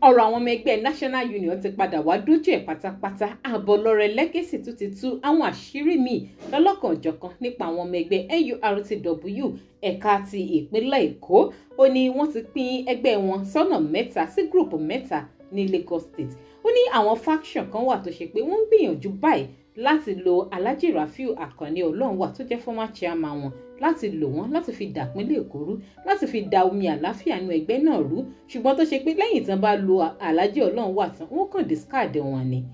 Ọ̀rọ̀ àwọn ọmọ ẹgbẹ́ National Union ti padà wá dójú ẹ̀ pátápátá. Àbọ̀lọ́rẹ̀ Legacy tún ti tú àwọn àṣírí míì lọ́lọ́kan-ò-jọ̀kan nípa àwọn ọmọ ẹgbẹ́ NURTW ẹ̀ka ti ìpínlẹ̀ Èkó. Ó ní wọ́n ti pín ẹgbẹ́ wọn sọ́nà mẹ́ta sí gúrùpù mẹ́ta ní Lagos State. Ó ní àwọn faction kan wà tó ṣe pé wọ́n ń gbìyànjú báyìí láti lo Alhaji Rafiu Akànní Ọlọ́runwà tó jẹ́ former chairman wọn, láti lò wọ́n láti fi dàpínlẹ̀ Èkó rú, láti fi da omi àláfíà inú ẹgbẹ́ náà rú. Ṣùgbọ́n tó ṣe pé lẹ́yìn tán bá lo Alhaji Ọlọ́runwà tán, wọ́n kàn discard wọn ni.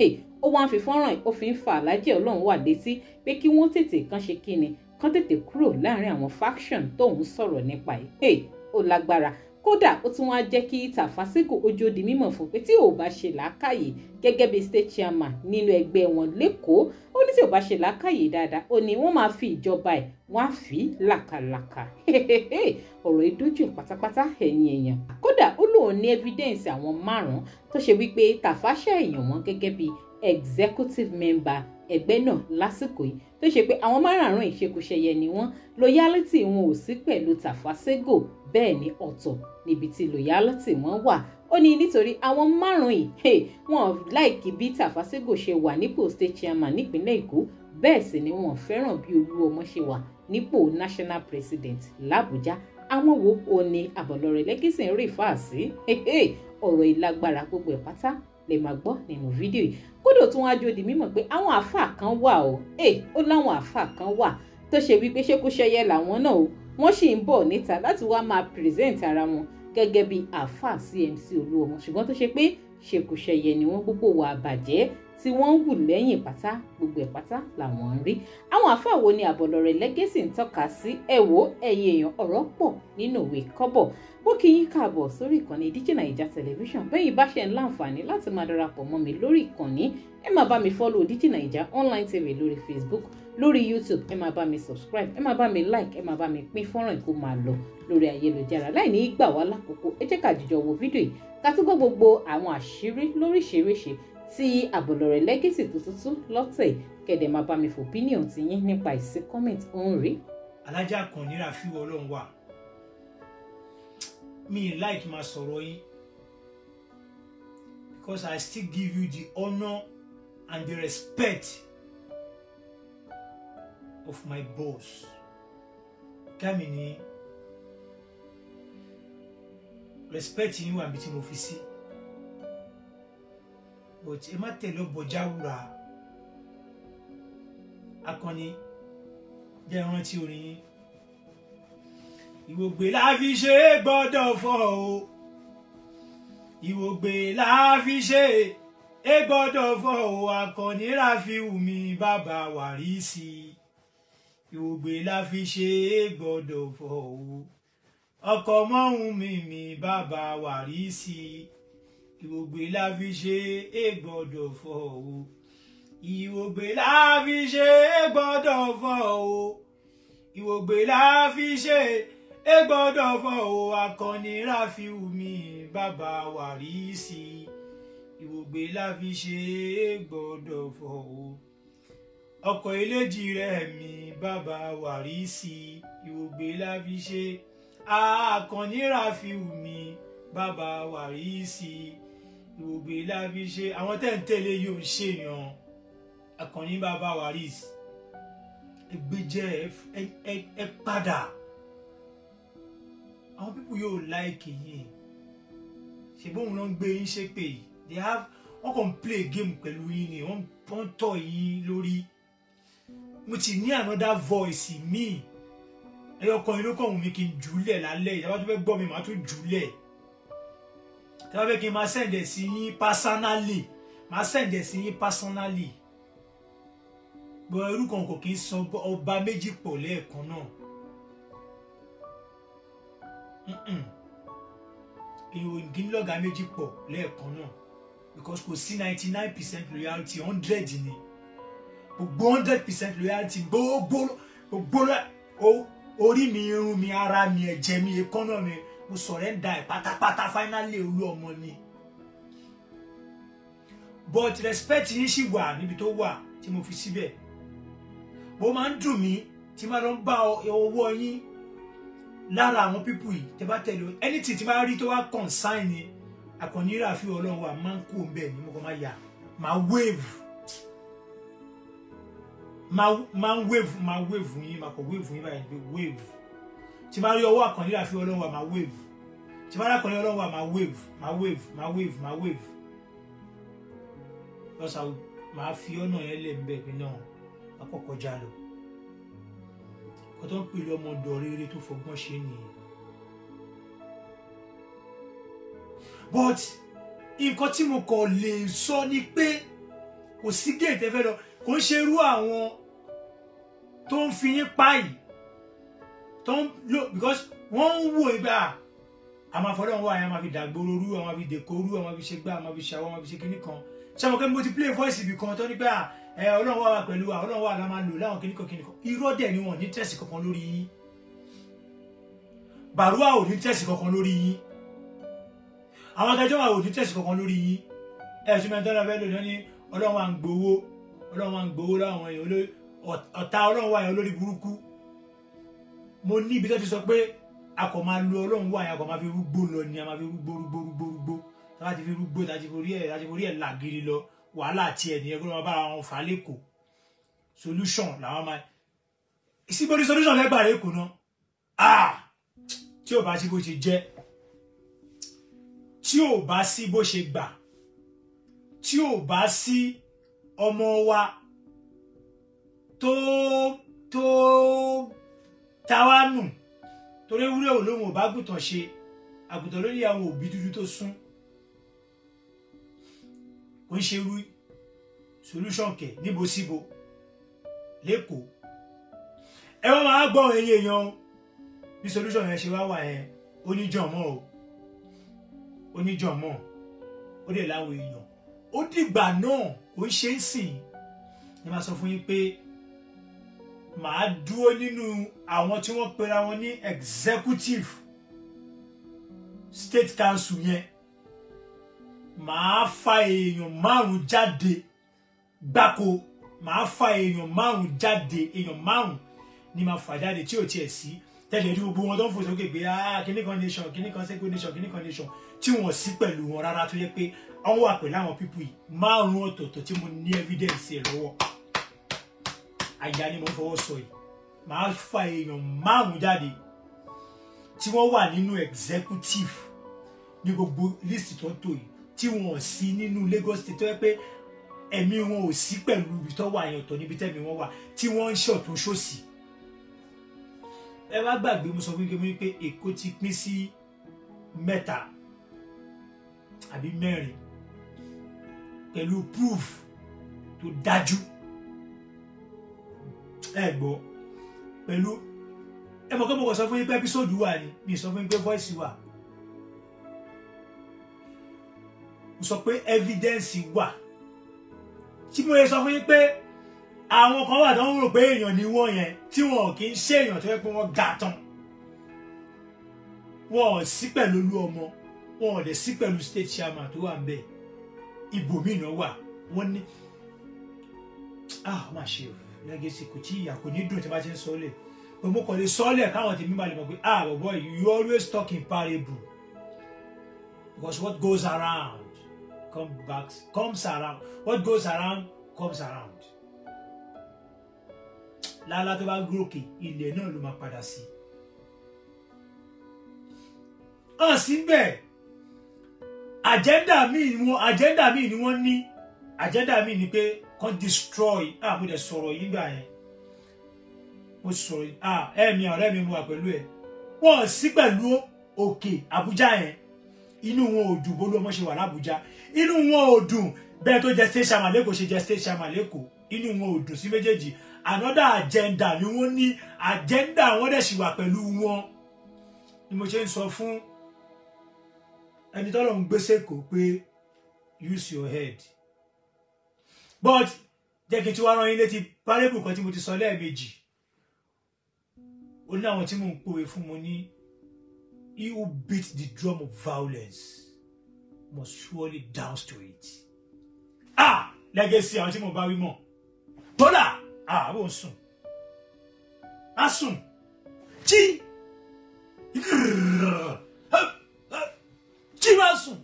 Ó wá ń fi fọ́nrán ó fi ń fa Alhaji Ọlọ́runwà létí pé kí wọ́n tètè kàn ṣe kíni, kàn tètè kúrò láàrin àwọn faction tóun sọ̀rọ̀ nípa ẹ̀. Ó lágbára. Kódà ó tún wá jẹ́ kí Tafa Sego ojú di mímọ̀ fún pé tí ò bá ṣe làákàyè gẹ́gẹ́ bí state chairman nínú ẹgbẹ́ wọn lẹ́kọ̀ọ́, ó ní tí ò bá ṣe làákàyè dáadáa, ó ní wọ́n máa fi ìjọba ẹ̀ wọ́n á fi làkàlàkà. Ọ̀rọ̀ ìdójú pátápátá ẹ̀yìn èèyàn. Kódà ó lóun ní evidence àwọn márùn-ún tó ṣe wípé Tafa ṣe èèyàn wọn gẹ́gẹ́ bí executive member ẹgbẹ́ náà lásìkò yìí, tó ṣe pé àwọn márààrún ìṣekúṣẹyẹ ni wọ́n, loyalty wọn ò sí pẹ̀lú Tafa Sego, bẹ́ẹ̀ ni ọ̀tọ̀ níbi tí loyalty wọn wà. Ó ní nítorí àwọn márùn-ún yìí wọn láìkí bí Tafa Sego ṣe wà nípò state chairman nípínlẹ̀ Èkó, bẹ́ẹ̀ sì ni wọn fẹ́ràn bí Olúọmọ ṣe wà nípò national president l'Àbújá. Àwọn wo ò ní Àbọ̀lọ́rẹ̀ Legacy ń rí fáàsì? Ọ̀rọ̀ ìlágbára gbogbo ẹ̀ pátá lè máa gbọ́ nínú fídíò yìí. Kódò tún wáá jó di mímọ̀ pé àwọn àáfàá kan wà ó, ó láwọn àáfàá kan wà tó ṣe wípé ṣekúṣẹyẹ làwọn náà o, wọ́n sì ń bọ̀ níta láti wá máa present ara wọn gẹ́gẹ́ bí àáfàá CMC Olúọmọ, ṣùgbọ́n tó ṣe pé ṣekúṣẹyẹ ni wọ́n, gbogbo wà bàjẹ́ tí wọ́n ń wù lẹ́yìn pátá gbogbo ẹ̀ pátá làwọn ń rí. Àwọn àáfàá wo ni Àbọ̀lọ́rẹ̀ Legacy ń tọ́ka sí? Ẹ wo ẹ̀yin èèyàn, ọ̀rọ̀ pọ̀ nínú ìwé kọ́bọ̀. Bó kí yín káàbọ̀ sórí ìkànnì Digi Naija Television. Bẹ́yìn bá ṣe ń láǹfààní láti máa darapọ̀ mọ́ mi lórí ìkànnì, ẹ máa bá mi follow Digi Naija Online TV lórí Facebook, lórí YouTube, ẹ máa bá mi subscribe, ẹ máa bá mi like, ẹ máa bá mi pín fọ́nrán kó máa lọ lórí ayélujára. Láì ní í gbà wá lákòókò, ẹ jẹ́ ká jìjọ wo fídíò yìí ká tún gbọ́ gbogbo àwọn àṣírí lóríṣiríṣi tí Àbọ̀lọ́rẹ̀ Legacy tó tuntun lọ́tẹ̀. Kẹ̀dẹ̀ máa bá mi fò opinion ti yín nípa ìsí comment òun rí. Alhaji Akànní Rafiu Ọlọ́runwà, mi like máa sọ̀rọ̀ yín because I still give you the honour and the respect of my boss. Kámi ní respect yín wà níbi tí mo fi sí, but ẹ má tẹ̀lé ọbọ̀jáwùrà. Akànní, jẹ́ rántí orin yín. Ìwògbè la fi ṣe gbọ́dọ̀ fọ́ o, ìwògbè la fi ṣe é gbọ́dọ̀ fọ́ o, Akànní Rafiu mi bàbá Wàrísì. Ìwògbè la fi ṣe é gbọ́dọ̀ fọ́ o, ọkọ̀ mọ́hún mi bàbá Wàrísì. Ìwògbè la fi ṣe é gbọ́dọ̀ fọ́ o, ìwògbè la fi ṣe é gbọ́dọ̀ fọ́ o, ìwògbè la fi ṣe é gbọ́dọ̀ fọ́ o, Akànní Rafiu mi bàbá Wàrísì. Ìwògbè la fi ṣe é gbọ́dọ̀ fọ́ o, ọkọ̀ eléjì rẹ̀ mi bàbá Wàrísì. Ìwògbè la fi ṣe Akànní Rafiu mi bàbá Wàrísì. Ìwògbè la fi ṣe. Àwọn tẹ́ ń tẹ̀lé yóò ṣèyàn Akànní bàbá Wàrísì, ẹgbẹ́jẹ́ ẹ padà. Àwọn pípù yóò láìkì yín, ṣe bóun ló ń gbé yín ṣépè yìí. They have wọ́n kàn ń play game pẹ̀lú yín ni, wọ́n ń tọ̀ yín lórí. Mo ti ní another voice mi, ẹyọ kan yín ló kàn wù mí kí n jùlẹ̀ lálẹ́. Ìjọba tó fẹ́ gbọ́ mi màá tún jùlẹ̀. Tí wọ́n fẹ́ kí n máa send ẹ̀ sí yín personally, máa send ẹ̀ sí yín personally. Bọ̀ irú kan kò kí ń san ọba méjì pọ̀ lẹ́ẹ̀kan náà. Èèyàn kì í lọ́gàá méjì pọ̀ lẹ́ẹ̀kan náà because kò sí 99% loyalty, 100 ni. Gbogbo 100% loyalty, gbogbo orí mi, irun mi, ara mi, ẹ̀jẹ̀ mi, èékánná mi, mo surrender ẹ̀ pátápátá finally. Olúọmọ ni. But respect yín ṣì wà níbi tó wà tí mo fi síbẹ̀. Bó máa ń dùn mí tí máa lọ ń bá ọwọ́ yín lára àwọn pípù yìí tẹ́ bá tẹ̀lé anything tí bá rí tó wá consign ni Àkànní Rafiu Ọlọ́run wà máa ń kó bẹ́ẹ̀ ni mo kàn máa yà máa wave máa ń wave máa wave yín máa kọ̀ wave yín báyìí pé wave tí máa rí ọwọ́ Àkànní Rafiu Ọlọ́run wà máa wave tí máa rí Àkànní Ọlọ́run wà máa wave máa wave máa wave máa wave lọ́sà máa fi ọ̀nà yẹn lẹ̀ ń bẹ̀ pé náà máa kọ́kọ́ já lọ kó tó ń pè lọ́mọdọ̀ rere tó fọgbọ́n ṣe nìyẹn. But nǹkan tí mo kàn lè sọ ni pé kò sí géètì ẹ fẹ́ lọ kò ń ṣe irú àwọn tó ń fi yín pa yìí tó ń lò because wọ́n ń wò ìgbà a máa fọlọ́run wá yẹn a máa fi dàgbòrò rú a máa fi dèkó rú a máa fi ṣe gbá a máa fi ṣàwọ́ a máa fi ṣe kinní kan ṣé àwọn kẹ́mi mo ti play voice ibì kan tó ní pé ẹ Ọlọ́run wà wá pẹ̀lú wa Ọlọ́run wà lá máa lò láwọn kinní kan kinní kan irọ́ dẹ̀ ni wọ́n ní tẹ̀sí kankan lórí yín. Bàrúwà ò ní tẹ̀sí kankan lórí yín. Àwọn akẹjọ́ wà ò ní tẹ̀sí kankan lórí yín. Ẹ̀ ṣe mẹ́ta lọ́fẹ́ lónìí ní Ọlọ́run wà ń gbowó Ọlọ́run wà ń gbowó láwọn èèyàn ọ̀tá Ọlọ́run wà yẹn olórí burúkú. Mo ní ibi tó ti sọ pé a kò máa lo Ọlọ́run wà yẹn a kò máa fi rúgbó lọ ni a máa fi rúgbó rúgbó rúgbó rúgbó tá a ti fi rúgbó tá a ti forí ẹ̀ làgiri lọ wàhálà tiẹ̀ nìyẹn kó ló máa bára wọn fà á lẹ́kọ̀ọ́. Solution làwọn máa síbo ní solution lẹ́gbàá lẹ́kọ̀ọ́ náà ah tí ò bá sí bó ṣe jẹ́ tí ò bá sí bó ṣe gbà tí ò bá sí ọmọ wa tó tó táwa nù torí ewúrẹ́ ò lóhùn ò bá gùtàn ṣe àgùntàn lórí àwọn òbí dúdú tó sún kò ń ṣe irú solution kẹ níbo síbo lẹ́kọ̀ọ́ ẹ wọ́n máa gbọ́ ẹ̀yin èèyàn bí solution yẹn ṣe wá wà yẹn oníjànmọ́ o oníjànmọ́ ó dẹ̀ láwọn èèyàn ó dìgbà náà kò ń ṣe é sìn ní máa sọ fún yín pé màá dúró nínú àwọn tí wọ́n pera wọn ní executive state council yẹn màá fa èèyàn márùn jáde gbáko màá fa èèyàn márùn jáde èèyàn márùn ni màá fà jáde tí ò tiẹ̀ sí tẹ́lẹ̀ rí gbogbo wọn tó ń fò sókè pé ah kíní kan nation kíní kan sẹ́kọ̀ nation kíní kan nation tí wọ́n sí pẹ̀lú wọn rárá tó yẹ pé wọ́n wà pẹ̀lú àwọn pípù yìí márùn ọ̀tọ̀ọ̀tọ̀ tí mo ní evidence ẹ̀ lọ́wọ́ àyà ni mo ń fọwọ́ sọ yìí màá fa èèyàn márùn jáde tí wọ́n wà nínú executive ní gbogbo list tó ń tò yìí tí wọ́n sí nínú Lagos State tó yẹ pé ẹ̀mí wọn ò sí pẹ̀lú ibi tó wà yẹn ọ̀tọ̀ níbi tẹ́mi wọn wà tí wọ́n ń ṣọ̀tún ṣòsì. Ẹ wá gbàgbé mo sọ fún yín pé Èkó ti pín sí mẹ́ta àbí mẹ́rin pẹ̀lú proof tó dájú ẹ gbọ́ pẹ̀lú ẹ mọ̀ pé mo kàn sọ fún yín pé episode wà ní mi sọ fún yín pé voice wà mo sọ pé evidence wà tí mo yẹ sọ fún yín pé àwọn kan wà tó ń rò pé èèyàn ni wọ́n yẹn tí wọn kì í ṣe èèyàn tó yẹ pé wọ́n ga tán wọn ò sí pẹ̀lú olú ọmọ wọn ò dẹ̀ sí pẹ̀lú state chairman tó wà ń bẹ̀ ibòmíì náà wà wọ́n ní ah má ṣe o legacy kò tí ìyà kò ní dùn tí bá ti ń sọ lẹ̀ pé mo kàn lè sọ lẹ̀ káwọn tèmi bá lè mọ̀ pé ah bọ̀bọ̀ you always talk in parable because what goes around come back comes around what goes around comes around. Lálá tó bá gòkè ilẹ̀ náà ló máa padà sí. Hàn síbẹ̀ agenda míì ni wọ́n ní agenda míì ni pé kàn destroy ah mo dẹ̀ sọ̀rọ̀ yìí gbà yẹn mo sọ̀rọ̀ ah ẹ̀mí ọ̀rẹ́ mi mo wà pẹ̀lú ẹ̀ wọ́n sí pẹ̀lú òkè Àbújá yẹn inú wọn ò dùn bólú ọmọ ṣe wà lábújá inú wọn ò dùn bẹ́ẹ̀ tó jẹ state chairman lẹ́kọ̀ọ́ ṣe jẹ state chairman lẹ́kọ̀ọ́ inú wọn ò dùn sí méjèèjì another agenda ni wọ́n ní agenda wọn dẹ̀ sì wà pẹ̀lú wọn ni mo ṣe ń sọ fún ẹni tọ́lọ̀ ń gbé sẹ́kọ̀ọ́ pé use your head but jẹ́ kí n tí wàá rán yín létí parable kan tí mo ti sọ lẹ́ẹ̀mejì ó ní àwọn tí mò ń pòwe fún mo ní he who beat the drum of violence must surely dance to it. Ah legacy àwọn tí mo bá wí mọ̀ bọ́lá ah bó ń sùn á sùn jí jí máa sùn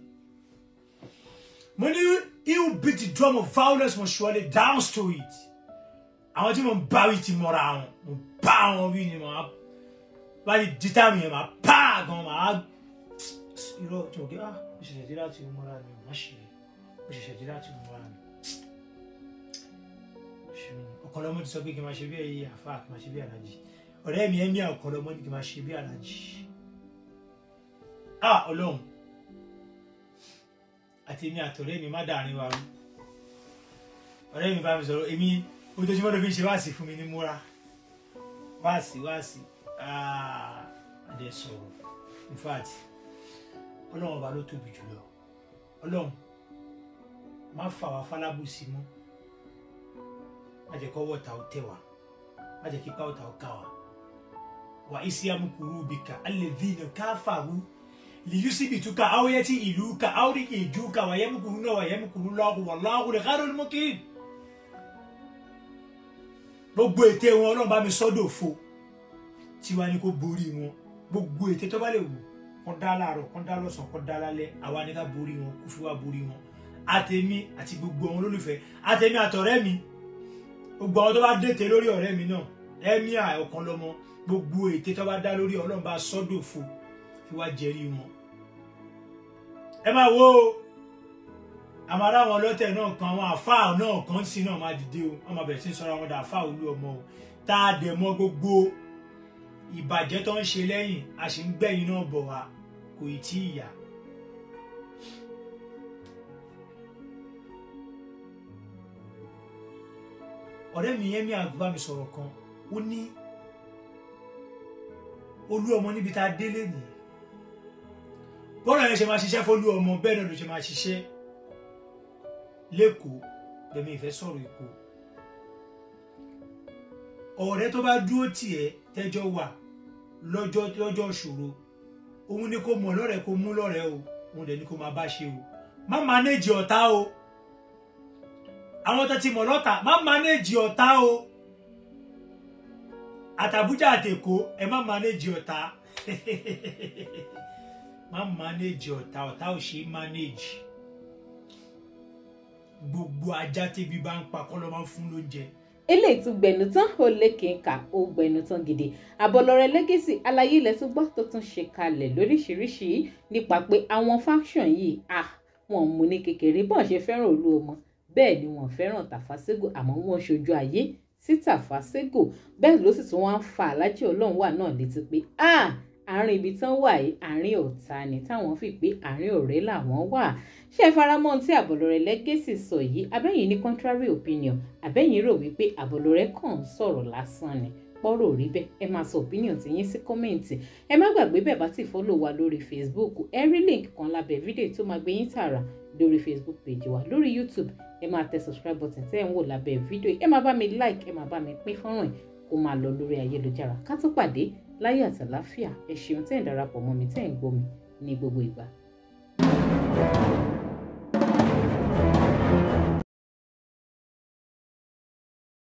Mo ní he who beat the drum of violence must surely dance to it. Àwọn tí mo ń bá wí ti mọ́ra wọn, mo bá wọn wí ni màá bá ti di táàmì yẹn, màá pa gan, màá irọ́ tí mo gé. Ah, mo ṣẹ̀ṣẹ̀ dé láti mọ́ra mi, má ṣe, mo ṣẹ̀ṣẹ̀ dé láti mọ́ra mi. Ọ̀kanlọ́mọ ti sọ pé kí n máa ṣe bí ẹyẹ àfa, kí n máa ṣe bí alájì. Ọ̀rẹ́ mi ẹ̀mí ọ̀kanlọ́mọ ní kí n máa ṣe bí alájì. Ah, Ọlọ́run àti èmi àtọ̀rẹ́ mi má dàrin wa rú. Ọ̀rẹ́ mi bá mi sọ̀rọ̀, èmi ojoojúmọ́ ló fi ń ṣe wáàsí fún mi ní múra, wáàsí wáàsí, àdẹ sọ̀rọ̀. In fact, Ọlọ́run ọba ló tóbi jùlọ. Ọlọ́run má fà wá fálábùsí mọ́, má jẹ́ kọ́wọ́ ọ̀tá ó tẹ̀ wá, má jẹ́ kípa ọ̀tá ó ká wá. Wà isiamukuru bika alladhina kafaru liyusibituka aw yati iluka aw rijuka wa yamkuruna wa yamkuru Allahu wallahu khairul mukirin. Gbogbo ète wọn, Ọlọ́run bá mi sọ́dọ̀ fo tiwa ni kò borí wọn. Gbogbo ète tó bá lè wù kó dá láàárọ̀, kó dá lọ́sàn, kó dá lálẹ́, àwa ni ká borí wọn, kó fi wá borí wọn. Àtèmi àti gbogbo àwọn olólùfẹ́, àtèmi àtọ̀rẹ́ mi, gbogbo àwọn tó bá dètè lórí ọ̀rẹ́ mi náà, ẹ̀mí ọ̀kan lọ́mọ, gbogbo ète tó bá dá lórí, Ọlọ́run bá sọ́dọ̀ fo fi wá jẹ́rí wọn. Ẹ máa wo àwọn ará wọn ọlọ́tẹ̀ náà kan, àwọn àfáà náà kan sí náà máa dìde o, wọ́n máa bẹ̀rẹ̀ sí sọ́ra wọn dà àfáà olú ọmọ o, tá a dẹ̀ mọ́ gbogbo ìbàjẹ́ tó ń ṣe lẹ́yìn, a sì ń gbẹ̀yìn náà bọ̀ wá, kò ì tí ì yá. Ọ̀rẹ́ mi yẹn mi àgbà mi sọ̀rọ̀ kan, ó ní olú ọmọ níbi tá a délé nìyí, bọ́ọ̀lù yẹn ṣe máa ṣiṣẹ́ fólú ọmọ bẹ́ẹ̀ náà ló ṣe máa ṣiṣẹ́ lẹ́kọ̀ọ́. Bẹ̀mí ìfẹ́ sọ̀rọ̀ Èkó, ọ̀rẹ́ tó bá dúró tiẹ̀ tẹ́jọ́ wà lọ́jọ́ lọ́jọ́ ṣòro, òun ni kò mọ̀ lọ́rẹ̀ẹ́, kò mú lọ́rẹ̀ẹ́ o, òun dẹ̀ ni kò máa bá ṣe o. Má manage ọ̀tá o, àwọn tó ti mọ̀ lọ́tà, má manage ọ̀tá o. Àtàbújá àtèkó, ẹ má manage ọ̀tá, má manage ọ̀tá, ọ̀tá ò ṣe manage. Gbogbo ajá tẹ́bi bá ń pa kọ́ ló máa ń fún lóúnjẹ. Eléyìí tún gbẹnu tán, ó lékè-ńkà, ó gbẹnu tán gidi. Àbọ̀lọ́rẹ́ Legacy àlàyé ilẹ̀ tó gbọ́ tó tún ṣe kalẹ̀ lóríṣiríṣi nípa pé àwọn faction yìí, ah, wọn mú ní kékeré bọ́n ṣe fẹ́ràn olú ọmọ, bẹ́ẹ̀ ni wọ́n fẹ́ràn Tàfàṣégò, àmọ́ wọ́n ṣojú ayé sí Tàfàṣégò. Bẹ́ẹ̀ ló sì tún wá ń fa Aláàjì Ọlọ́run wà náà létí pé ah, àárín ibi tán wà yìí, àárín ọ̀tá ni, táwọn fi pé àárín ọ̀rẹ́ làwọn wà. Ṣé ẹ faramọ́ ohun tí Àbọ̀lọ́rẹ́ Legacy sọ yìí? Abẹ́yìn ní contrary opinion, àbẹ́yìn rò wípé Àbọ̀lọ́rẹ́ kàn ń sọ̀rọ̀ lásán ni, pọ́rọ̀ rí bẹ́ẹ̀. Ẹ máa sọ opinion ti yín sí comment. Ẹ má gbàgbé, bẹ́ẹ̀ bá ti follow wa lórí Facebook, ẹ rí link kan lábẹ́ fídíò tó máa gbé yín tààrà lórí Facebook page wa. Lórí YouTube, ẹ máa tẹ subscribe button tẹ́ ẹ̀ ń wò lábẹ́ fídíò, ẹ máa bá mi like, ẹ máa bá mi pín fọ́nrán ẹ̀ kó máa lọ lórí ayélujára. Ká tó pàdé láyọ̀ àtàláfíà, ẹ ṣeun tẹ́ ẹ̀ ń darapọ̀ mọ́ mi, tẹ́ ẹ̀ ń gbọ́ mi ní gbogbo ìgbà.